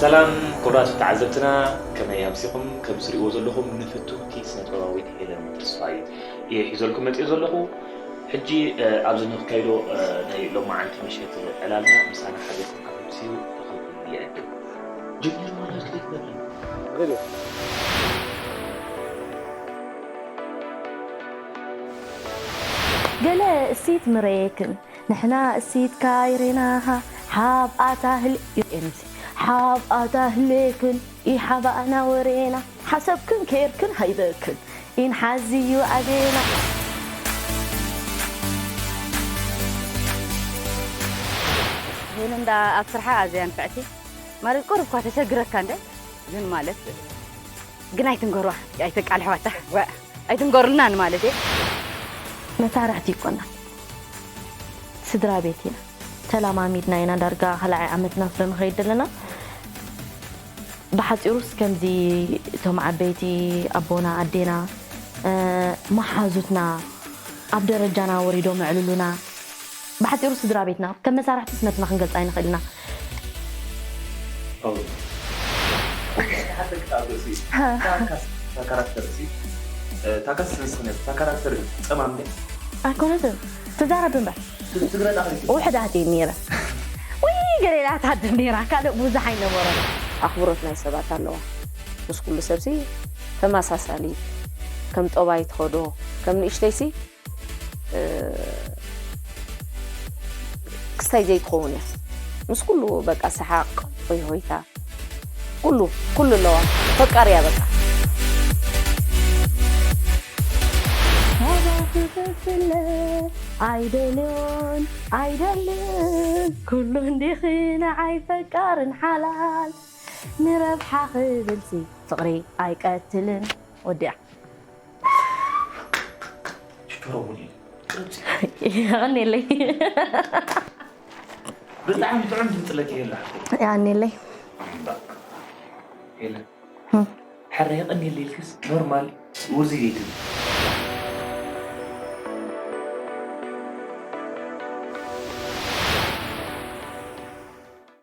ሰላም ክቡራት ተዓዘብትና፣ ከመይ ኣምሲኹም? ከም ትሪእዎ ዘለኹም ንፍትውቲ ስነ-ጥበባዊት ሄለን ተስፋይ እየ ሒዘልኩም መፂኡ ዘለኹ። ሕጂ፣ እ፣ ኣብዚ ንክካይዶ፣ እ፣ ናይ ሎማዓንቲ ምሸት ዕላልና ምሳና ሓቢርኩም ከተምስዩ ብኸቢድ ይዕድም። ጀሚሩ ማለት ከይትነግረና። ገለ እሲት ምረየክን ንሕና እሲት ካይሬናሃ ሓብ ኣታ ህል ኤምሲ ሓብ ኣታ ህሌክን ኢሓባእና ወሬና ሓሰብክን ኬርክን ሃይበክን ኢንሓዝዩ ኣቤና። ሄለን ዳ ኣብ ስርሓ ኣዝያ ንፍዕቲ ማለት ቁሩብ እኳ ተሸግረካ እንደ ግን ማለት ግን ኣይትንገሯ ኣይተቃልሕዋታ ወ ኣይትንገሩልናን ማለት እየ። መሳርሕቲ ይኮና ስድራ ቤት ኢና ተላማሚድና ኢና ዳርጋ ካልኣይ ዓመትና ስለ ንኸይድ ዘለና ብሓፂሩስ ከምዚ እቶም ዓበይቲ ኣቦና ኣዴና እ፣ መሓዙትና ኣብ ደረጃና ወሪዶም ኣዕልሉና ብሓፂሩ ስድራ ቤትና ከም መሳርሕቲ ስነትና ክንገልፃ ኣይንኽእል ኢና ካራክተር ሲ ታካስ ንስክነት እታ ካራክተር ጸማም ደ ኣይኮነትን ትዛረብ እምበር ትግረና ውሕዳት እየ ነይረ ወይ ገሌላ ታድር ነይራ ካልእ ብዙሕ ኣይነበሮም ኣኽብሮት ናይ ሰባት ኣለዋ ምስ ኩሉ ሰብሲ ተመሳሳሊ ከም ጠባይ ትኸዶ ከም ንእሽተይሲ ክስታይ ዘይትኸውን እያ ምስ ኩሉ በቃ ሰሓቕ ሆይ ሆይታ ኩሉ ኩሉ ኣለዋ ፈቃር እያ በቃ ኣይደልዮን ኣይደልን ኩሉ እንዲኺ ንዓይ ፈቃርን ሓላል ንረብሓ ክብልሲ ፍቕሪ ኣይቀትልን ወዲኣ ሽቶሮሙኒ የቐኔለይ ብጣዕሚ ጥዑም ድምፅለኪ የላ የቐኔለይ የለን ሕረ የቐኔለይ ኢልክስ ኖርማል ውርዚ ዘይትብል